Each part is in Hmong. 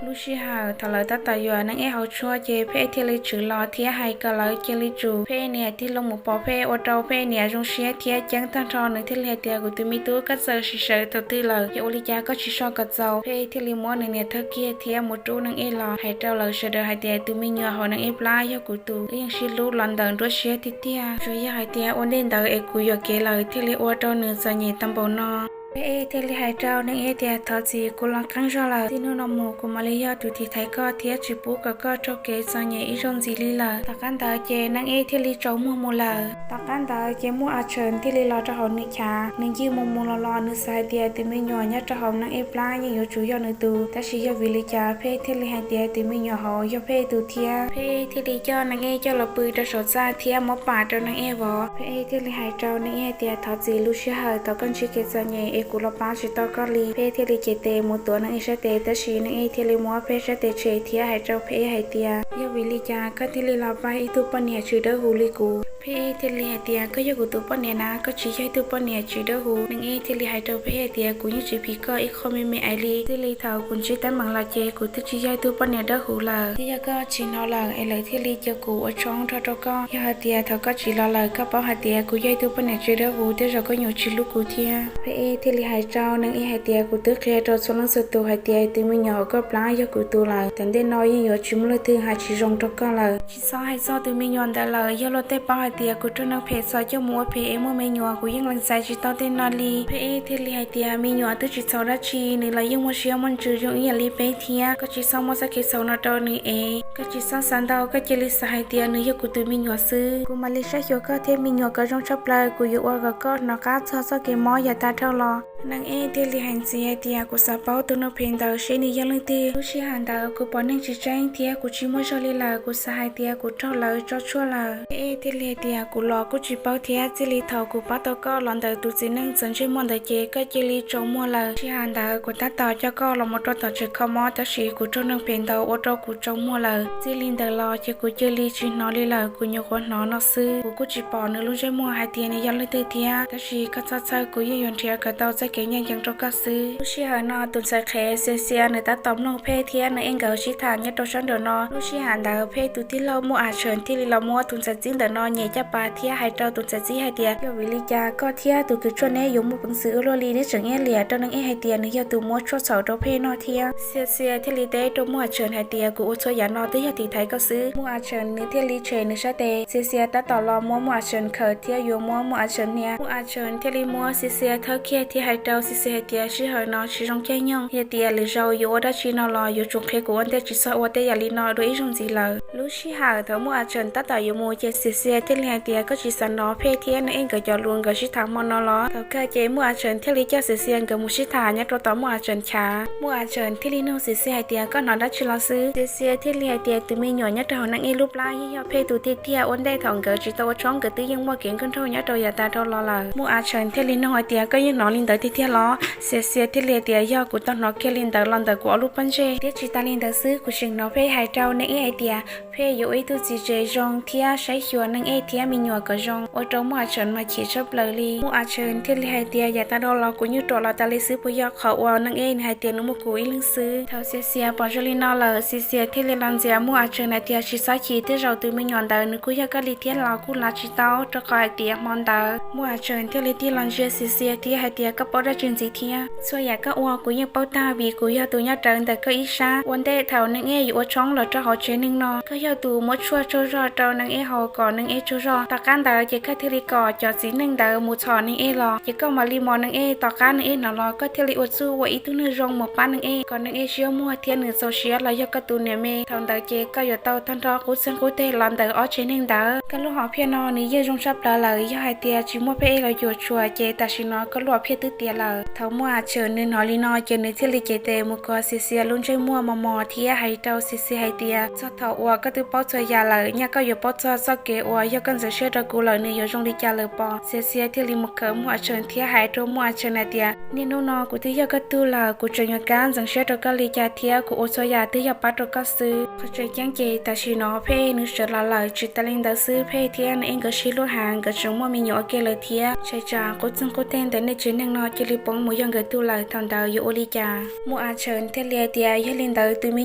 Lub sij hawm thaum lawv tab tom yuav Neej Ej hauv tshuaj ces Phej Ej thiaj li tshwm los thiab hais kom lawv cia li tsum Phej Ej niam tig loo mus pom Phej Ej, ua rau Phej Ej niam zoo siab thiab ceeb tag nrho. Nws thiaj li hais tias, Kuv tus me tub, koj txawm sim sawv thaum twg lawm? Yog ua li cas koj tsis so kom txaus? Phej Ej thiaj li muab nws niam thawj kiag thiab mus rub Neej Ej los hais rau lawv sawv daws hais tias, Tus me nyuam hauv Neej Ej plab yog kuv tus, wb yeej sib hlub los ntawm nruab siab tiag tiag. Tsuas yog hais tias ua ntej ntawd es kuv yuam kev lawm thiaj li ua rau nws txom nyem tau npaum no. Phej Ej thiaj li hais rau Neej Ej tias, Thov txim, kuv los qeeb zog lawm. Txij hnub no mus kuv mam li yog tus tiv thaiv koj thiab tsis pub kom koj raug kev txom nyem ib zaug ntxiv li lawm. Tom qab ntawd ces Neej Ej thiaj li tsaus muag mus lawm. Tom qab ntawd ces Muaj A Tshawm thiaj li los rau hauv nws chav, nws ncig mus mus los los, nws xav hais tias tus me nyuam nyob rau hauv Neej Ej plab yeej yuav tsum yog nws tus, tab sis yog vim li cas Phej Ej thiaj li hais tias tus me nyuam hauv yog Phej Ej tus thiab. Phej Ej thiaj li coj Neej Ej coj los pw rau saum txaj thiab muab pam rau Neej Ej vov. Phej Ej thiaj li hais rau Neej Ej hais tias, Thov txim, lub sij hawm thaum koj ntsib kev txom nyem es kuv los pab tsis tau koj li. Phej Ej thiaj li cev tes mus tuav Neej Ej sab tes, tab sis Neej Ej thiaj li muab Phej Ej sab tes tshem thiab hais rau Phej Ej hais tias, Yog vim li cas koj thiaj li los pab ib tug poj niam tsis dawb huv li kuv? Phej Ej thiaj li hais tias, Koj yog kuv tus poj niam na, koj tsis yog ib tug poj niam tsis dawb huv. Neej Ej thiaj li hais rau Phej Ej hais tias, Kuv yeej tsis phim koj ib qho me me ais li. Txij li thaum kuv ntsib teeb meem los ces kuv twb tsis yog ib tug poj niam dawb huv lawm. Twb yog koj tsis hnov lawm es lawv thiaj li cia kuv ua tshoob nrog rau koj. Yog hais tias thaum koj tsis los lawm koj paub hais tias kuv yog ib tug poj niam tsis dawb huv, tej zaum koj yuav tsis hlub kuv thiab. Phej Ej thiaj li hais rau Neej Ej hais tias, Kuv twb qhia rau txhua leej txhua tus hais tias tus me nyuam hauv koj plab yog kuv tus lawm. Tom ntej no yeej yuav tsis muaj leej twg hais tsis zoo rau koj lawm. Tsis txhob hais txog tus me nyuam ntawd lawm, yog luag tej paub hais tias kuv raug neeg phem txom coj mus ua phem es muaj me nyuam, kuv yeej lees txais tsis tau tej no li. Phej Ej thiaj li hais tias, Me nyuam twb tsis txhaum dab tsi, nws los yeej muaj siab muaj ntsws zoo ib yam li peb thiab. Koj tsis txhob muab txoj kev txhaum no rau nws es koj tsis txhob xav ntau, koj cia li xav hais tias nws yog kuv tus me nyuam xwb. Kuv mam li saib xyuas koj thiab me nyuam kom zoo tshaj plaws, kuv yuav ua kom koj hnov qab txog txoj kev mob yav tas dhau los. Neej Ej thiaj li hais ntxiv hais tias, Kuv xav paub tus neeg phem ntawd seb nws yog leej twg. Lub sij hawm ntawd kuv pom neeg tsis tseeb thiab kuv tsis muaj zog li lawm, kuv xav hais tias kuv raug lawv tso tshuaj lawm. Phej Ej thiaj li hais tias, Kuv los kuj tsis paub thiab, txij li thaum kuv pab tau koj los ntawm tus txiv neej txawv ntsej muag ntawd ces koj cia li tsaus muag lawm. Sij hawm ntawd kuv tab tom coj koj los mus rau tom tsev kho mob, tab sis kuv raug neeg phem ntaus ua rau kuv tsaus muag lawm. Txij li ntawd los ces kuv cia li tsis hnov li lawm, kuv nyuam qhuav hnov no xwb. Kuv kuj tsis pom nws lub ntsej muag hais tias nws yog leej twg thiab, tab sis koj txhob txhawj, kuv yeej yuav nrhiav kom tau txoj kev ncaj ncees rau koj xwb. Lub sij hawm no tus ntxhais qhev Xiaxias nws tab tom mloog Phej thiab Neej Ej nkawd sib tham nyob rau sab nraum no. Lub sij hawm ntawd Phej tus tij laug Muaj A Tshawm thiaj li los muab tus ntxhais txib ntawm no nyem caj pas thiab hais rau tus ntxhais txib hais tias, Yog vim li cas koj thiab tus kws tshuaj neb yuav muaj peev xwm ua luaj li, neb tseem iab liam rau Neej Ej hais tias nws yog tus muab tshuaj txhaum rau Phej noj thiab? Xiaxias thiaj li teb rau Muaj A Tshawm hais tias, Kuv ua txhua yam no twb yog tiv thaiv koj xwb. Muaj A Tshawm nws thiaj li tshem nws sab tes. Xiaxias tab tom los muab Muaj A Tshawm khawm thiab yuav muab Muaj A Tshawm hnia. Muaj A Tshawm thiaj li muab Xiaxias thawb kiag thiab hais rau Xiaxias hais tias, Sij hawm no tsis zoo caij nyoog, yog tias lwm zaus yuav ua dab tsi no los yuav tsum qhia kuv ua ntej, tsis txhob ua tej yam li no dua ib zaug ntxiv lawm. Lub sij hawm thaum Muaj A Tshawm tab tom yuav mus ces Xiaxias thiaj li hais tias, Koj tsis xav hnov Phej thiab Neej Ej nkawd cov lus nkawd sib tham hmo no los? Thaum kawg ces Muaj A Tshawm thiaj li coj Xiaxias nkawd mus sib tham nyob rau tom Muaj A Tshawm chav. Muaj A Tshawm thiaj li nug Xiaxias hais tias, Koj hnov dab tsi los xwb? Xiaxias thiaj li hais tias, Tus me nyuam nyob rau hauv Neej Ej lub plab yeej yog Phej tus tiag tiag. Ua ntej thaum nkawd tsis tau ua tshoob nkawd twb yeej muaj kev nkauj nraug nyob rau yav tas dhau los lawm. Muaj A Tshawm thiaj li nug hais tias, Koj yeej hnov li ntawd tiag tiag los? Xiaxias thiaj li hais tias, Yog, kuv tau hnov kiag li ntawd los ntawm kuv ob lub pob ntseg. Thiab tsis tas li ntawd xwb, kuv tseem hnov Phej hais rau Neej Ej hais tias Phej yuav ua ib tug txiv tsev zoo thiab saib xyuas Neej Ej thiab me nyuam kom zoo, ua rau Muaj A Tshawm mas chim tshaj plaws li. Muaj A Tshawm thiaj li hais tias, Yav tas dhau los kuv yeej ruam los tas li xwb, puas yog qhov uas Neej Ej nws hais tias nws muaj kuv ib leeg xwb? Thaum Xiaxias pom zoo li no lawm, Xiaxias thiaj li los ntxias Muaj A Tshawm hais tias, Tsis txhob chim, tej zaum tus me nyuam ntawd nws kuj yog koj li thiab los kuj lav tsis tau, rau qhov hais tias hmo ntawd Muaj A Tshawm thiaj li tig los ntsia Xiaxias thiab hais tias, Koj paub dab tsi ntxiv thiab? Txhua yam koj ua kuv yeej paub tag vim kuv yog tus nyob rawv ntawm koj ib sab. Ua ntej thaum Neej Ej yuav ua tshoob los rau hauv tsev neeg no, koj yog tus muab tshuaj tsaug zog rau Neej Ej haus kom Neej Ej tsaug zog. Tom qab ntawd ces koj thiaj li kom cov txiv neej ntawd mus txhom Neej Ej los, ces koj mam li mos Neej Ej. Tom qab Neej Ej hnov los koj thiaj li ua txuj ua ib tug neeg zoo mus pab Neej Ej kom Neej Ej siab muag thiab nws txaus siab los yog koj tus niam me. Thaum ntawd ces koj yuav tau tag nrho qub txeeg qub teg los ntawm ob tsev neeg ntawd. Koj lub hom phiaj no nws yeej zoo tshaj plaws lawm, yog hais tias tsis muaj Phej Ej los cuam tshuam ces tam sim no koj lub hom phiaj twb tiav lawm. Thaum Muaj A Tshawm nws hnov li no ces nws thiaj li cev tes mus kov Xiaxias lub ntsej muag mos mos thiab hais rau Xiaxias hais tias, Txog thaum uas koj twb paub txhua yam lawm, nyaj koj yuav paub txog txoj kev uas yog koj ntxeev siab rau kuv lawm nws yuav zoo li cas lawm pob? Xiaxias thiaj li mus khawm Muaj A Tshawm thiab hais rau Muaj A Tshawm hais tias, Niaj hnub no kuv twb yog koj tug lawm, kuv tseem yuav kam ntxeev siab rau koj li cas thiab kuv ua txhua yam twb yog pab rau koj xwb. Qhov tseem ceeb ces tam sim no Phej Ej nws sawv los lawm, tsis tas li ntawd xwb Phej Ej thiab Neej Ej nkawd sib hlub heev, nkawd tseem muaj me nyuam ua ke lawm thiab. Tshai tsam qub txeeg qub teg ntawm nej tsev neeg no cia li poob mus yog nkawd tug lawm, thaum ntawd yuav ua li cas? Muaj A Tshawm thiaj li hais tias yog li ntawd tus me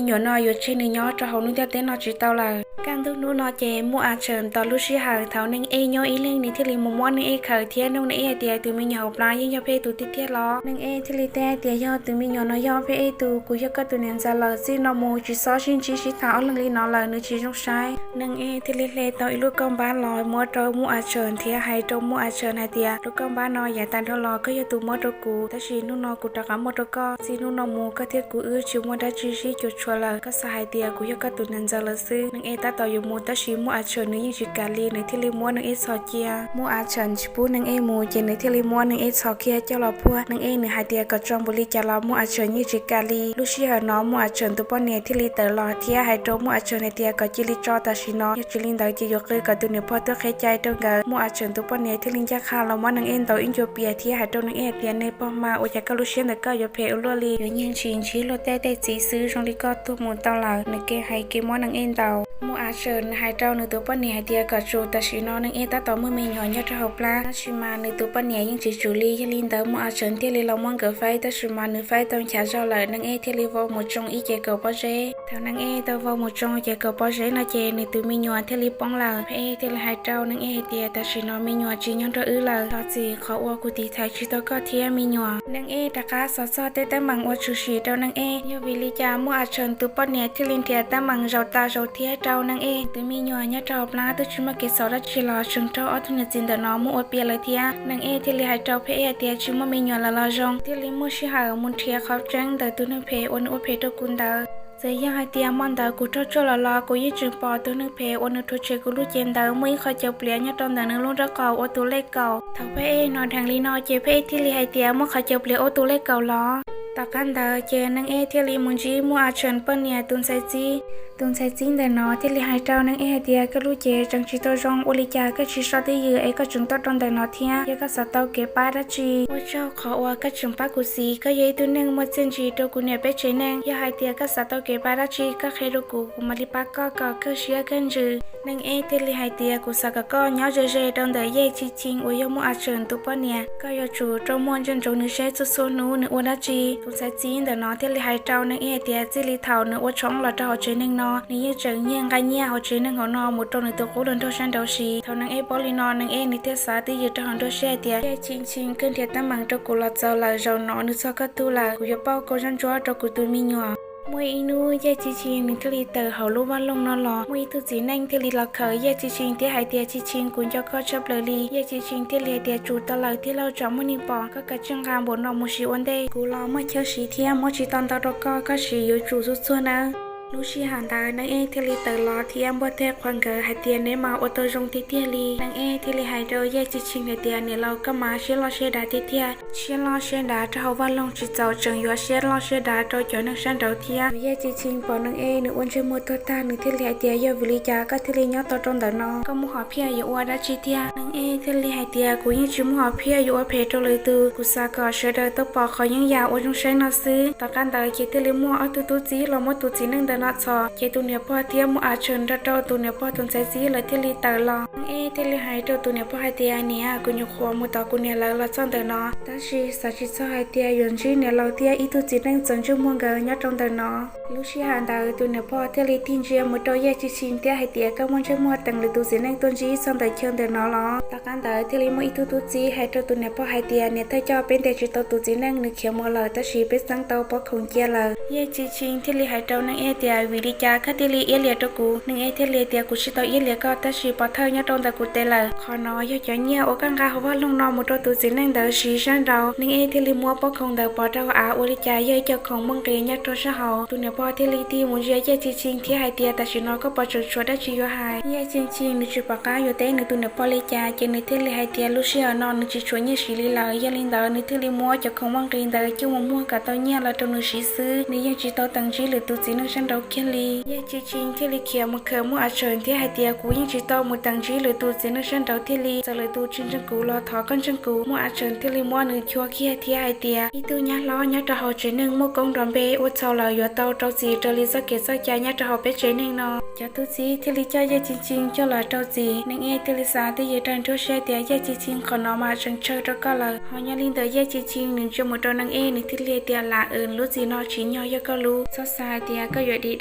nyuam no yuav tseg nws nyob rau hauv lub ntiaj teb no tsis tau lawm. Kaj ntug hnub no ces Muaj A Tshawm tos lub sij hawm thaum Neej Ej nyob ib leeg, nws thiaj li mus muab Neej Ej khawm thiab nug Neej Ej hais tias tus me nyuam hauv plab yeej yog Peb Ej tus tiag tiag los? Neej Ej thiaj li teb hais tias yog tus me nyuam no yog Peb Ej tus, kuv yog koj tus niam ntxawm lawm, txij no mus tsis txhob sib ntsib sib tham ob leeg li no lawm, nws tsis zoo saib. Neej Ej thiaj li hle tau ib lub koj npab los muab rau Muaj A Tshawm thiab hais rau Muaj A Tshawm hais tias lub koj npab no yav tas dhau los koj yog tus muab rau kuv, tab sis hnub no kuv rov qab muab rau koj. Txij hnub no mus koj thiab kuv wb tsis muaj dab tsi sib cuam tshuam lawm, koj xav hais tias kuv yog koj tus niam ntxawm lawm xwb. Neej Ej tab tom yuav mus tab sis Muaj A Tshawm nws yeej tsis kam li, nws thiaj li muab Neej Ej txhos cia. Muaj A Tshawm tsis pub Neej Ej mus ces nws thiaj li muab Neej Ej txhos kiag coj los puag. Neej Ej nws hais tias kom tso npaum li cas los Muaj A Tshawm yeej tsis kam li. Lub sij hawm no Muaj A Tshawm tus poj niam thiaj li tawm los thiab hais rau Muaj A Tshawm hais tias kom cia li tso tam sim no, yog tsis li ntawd ces yuav qw kom tus niam pog tuaj qhia cai rau nkawd. Muaj A Tshawm tus poj niam thiaj li ncaj qha los muab Neej Ej ntaus ib ncua pias thiab hais rau Neej Ej hais tias nej pog mas ua cas koj lub siab ntawm koj yuav phem ua luaj li, yuav nyiag ntshis ntsib luag tej tej txiv xwb, zoo li koj tuag mus tau lawm. Nws kev hais kev muab Neej Ej ntaus. Muaj A Tshawm nws hais rau nws tus poj niam hais tias kom tsum, tam sim no Neej Ej tab tom muaj me nyuam nyob rau hauv plab, tab sis mas nws tus poj niam yeej tsis tsum li. Yog li ntawd Muaj A Tshawm thiaj li los muab nkawd faib, tab sis mas nws faib tau nchav zog lawm, Neej Ej thiaj li vau mus tsoo ib ce kaum pob zeb. Thaum Neej Ej tau vau mus tsoo ces kaum pob zeb no ces nws tus me nyuam thiaj li poob lawm. Peb Ej thiaj li hais rau Neej Ej hais tias tam sim no me nyuam tsis nyob nrog wb lawm, thov txim qhov uas kuv tiv thaiv tsis tau koj thiab me nyuam. Neej Ej rov qab xav txog tej teeb meem uas tshwm sim rau Neej Ej, yog vim li cas Muaj A Tshawm tus poj niam thiaj li nrhiav teeb meem zaum tas zaum thiab rau Neej Ej. Tus me nyuam nyob rau hauv plab twb tsis muaj kev xaus dab tsi los tseem raug ob tug niam txiv ntawm no muab ua pias lawm thiab. Neej Ej thiaj li hais rau Peb Ej hais tias tsis muaj me nyuam lawm los zoo, thiaj li muaj sij hawm mus nrhiav qhov tseeb ntawm tus neeg phem uas nws ua phem rau kuv ntawd. Txawm yog hais tias hmo ntawd kuv raug tsuaj lawm los kuv yeej tseem pom tus neeg phem uas nws rhuav tshem kuv lub cev ntawd muaj ib qho caus pliav nyob rau ntawm nws lub nraub qaum ua tus lej kaum. Thaum Peb Ej hnov dheev li no ces Peb Ej thiaj li hais tias muaj qhov caus pliav ua tus lej kaum los? Tom qab ntawd ces Neej Ej thiaj li mus ntsib Muaj A Tshawm poj niam tus ntxhais txib. Tus ntxhais txib ntawm no thiaj li hais rau Neej Ej hais tias koj lub cev tseem tsis tau zoo, ua li cas koj tsis so twj ywm es koj tseem tuaj rau ntawm no thiab? Yog koj xav tau kev pab dab tsi, ua tsaug qhov uas koj tseem pab kuv txiv. Koj yog ib tug neeg muaj txiaj ntsig rau kuv niam peb tsev neeg, yog hais tias koj xav tau kev pab dab tsi koj qhia rau kuv, kuv mam li pab koj kom kawg siab kawg ntsws. Neej Ej thiaj li hais tias kuv xav kom koj nyob ze ze rau ntawm Yej Tsis Tshis uas yog Muaj A Tshawm tus poj niam, koj yuav tsum rau muaj ntsia ntsoov nws seb txhua txhua hnub nws ua dab tsi. Tus ntxhais txib ntawm no thiaj li hais rau Neej Ej hais tias txij li thaum nws ua tshoob los rau hauv tsev neeg no, nws yeej tseem nyiag nqa nyiaj hauv tsev neeg hauv no mus rau nws tus qub hluas nraug sab nraud siv. Thaum Neej Ej paub li no, Neej Ej nws thiaj xav twj ywm rau hauv nruab siab hais tias Yej Tsis Tshis kawg nrhiav teeb meem rau kuv los txaus lawm, zaum no nws txog koj tug lawm, kuv yuav pauj kau zab ntsuab rau kuv tus me nyuam. Muaj ib hnub Yej Tsis Tshis nws thiaj li tawm hauv lub vaj loog no los, muaj ib tug txiv neej thiaj li los khawm Yej Tsis Tshis thiab hais tias Tsis Tshis, kuv nco koj tshaj plaws li. Yej Tsis Tshis thiaj li hais tias tsum tau lawm thiab lauj, tsam muaj neeg pom, koj kav tsij nqa npaum no mus siv ua ntej, kuv los muaj chaw siv thiab muab tsis tau ntau rau koj, koj siv yuav tsum txhua txhua nawb. Lub sij hawm ntawd Neej Ej thiaj li tawm los thiab npuaj tej qhua nkawd hais tias neb mas ua tau zoo tiag tiag li. Neej Ej thiaj li hais rau Yej Tsis Tshis hais tias niam laus, koj mas siab loj siab dav tiag tiag, siab loj siab dav rau hauv vaj loog tsis txaus tseem yuav siab loj siab dav rau cov neeg sab nraud thiab. Yej Tsis Tshis pom Neej Ej nws ua ntsej muag tuag tag, nws thiaj li hais tias yog vim li cas koj thiaj li nyob tau rau ntawm no, koj muaj hom phiaj yuav ua dab tsi tiag? Neej Ej thiaj li hais tias kuv yeej tsis muaj hom phiaj yuav ua phem rau lwm tus, kuv xav kom sawv daws tau pom qhov yeeb yam uas zoo saib no xwb. Tom qab ntawd ces thiaj li muaj ob tug tub txib los muab tus txiv neej ntawm no txhom, ces tus niam pog thiab Muaj A Tshawm nrog rau tus niam pog tus ntxhais txib lawv thiaj li tawm los. Neej Ej thiaj li hais rau tus niam pog hais tias niam, kuv nyuam qhuav mus tos kuv niam lawv los txog ntawm no, tab sis xav tsis txog hais tias yuav ntsib niam laus thiab ib tug txiv neej txawv ntsej muag nkawd nyob rau ntawm no. Lub sij hawm ntawd tus niam pog thiaj li tig ntsia mus rau Yej Tsis Tshis thiab hais tias koj muaj ntsej muag teem lwm tus txiv neej tuaj ntsib txog ntawm chaw ntawm no los? Tom qab ntawd thiaj li muaj ib tug tub txib hais rau tus niam pog hais tias niam, thawj coj peb ntes tsis tau tus txiv neej, nws khiav mus lawm, tab sis peb xeeb tau pob khoom cia lawm. Yej Tsis Tshis thiaj li hais rau Neej Ej tias vim li cas koj thiaj li iab liam rau kuv? Neej Ej thiaj li hais tias kuv tsis tau iab liam koj, tab sis pov thawj nyob rau ntawm kuv tes lawm. Qhov no yog cov nyiaj uas koj nqa hauv vaj loog no mus rau tus txiv neej ntawd siv sab nraud. Neej Ej thiaj li muab pob khoom ntawd pov rau hauv av, ua li cas yog ib co khoom muaj nqis nyob rau sab hauv. Tus niam pog thiaj li tig mus ntsia Yej Tsis Tshis thiab hais tias tam sim no koj puas tseem tshuav dab tsi yuav hais? Yej Tsis Tshis nws tsis pom qab yuav teb nws tus niam pog li cas, ces nws thiaj li hais tias lub sij hawm no nws tsis tshuav nyiaj siv li lawm. Yog li ntawd nws thiaj li muab cov khoom muaj nqis ntawd coj mus muag kom tau nyiaj los rau nws siv xwb, nws yeej tsis tau teem ntsib lwm tus txiv neej sab nraud. kiag li. Yaj Ci Ci thiaj li khiav mus khawm Muaj Av Tsawm thiab hais tias, kuv yeej tsis tau mus teem ntsib lwm tus txiv neej sab nraud tiag li, txawm lwm tus tsis ntseeg kuv los thov koj ntseeg kuv. Muaj Av Tsawm thiaj li muab nws chuab kiag thiab hais tias, ib tug nyab hlob nyob rau hauv tsev neeg muaj koob nrov npe, ua txhaum lawm yuav tau rau txim raws li txoj kev txoj cai nyob rau hauv peb tsev neeg no. Cov tub txib thiaj li coj Yaj Ci Ci coj los rau txim. Neeg Ej thiaj li xav twj ywm dag nruab siab tias, Yaj Ci Ci, qhov no mas tseem tsawg rau koj lawm. Ho nyob li ntawm Yaj Ci Ci nws ntsia mus rau Neeg Ej, nws thiaj li hais tias, lam, lub txim no tsis nyog yog koj lub. Txhob xav hais tias koj yuav dim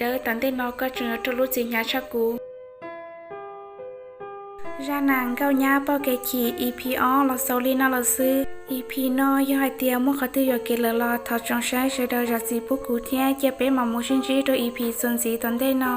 dawb, tom ntej no koj tseem yuav raug lub txim hnyav tshaj kuv. Zaj Nas Nkauj Nyab Poj Kev Chim E P ob los xaus li no lawm xwb. E P no yog hais tias muaj qhov twg yuam kev lawm los thov tsoom saib sawv daws zam txim pub kuv thiab, cia peb mam mus sib ntsib rau E P txuas ntxiv tom ntej no.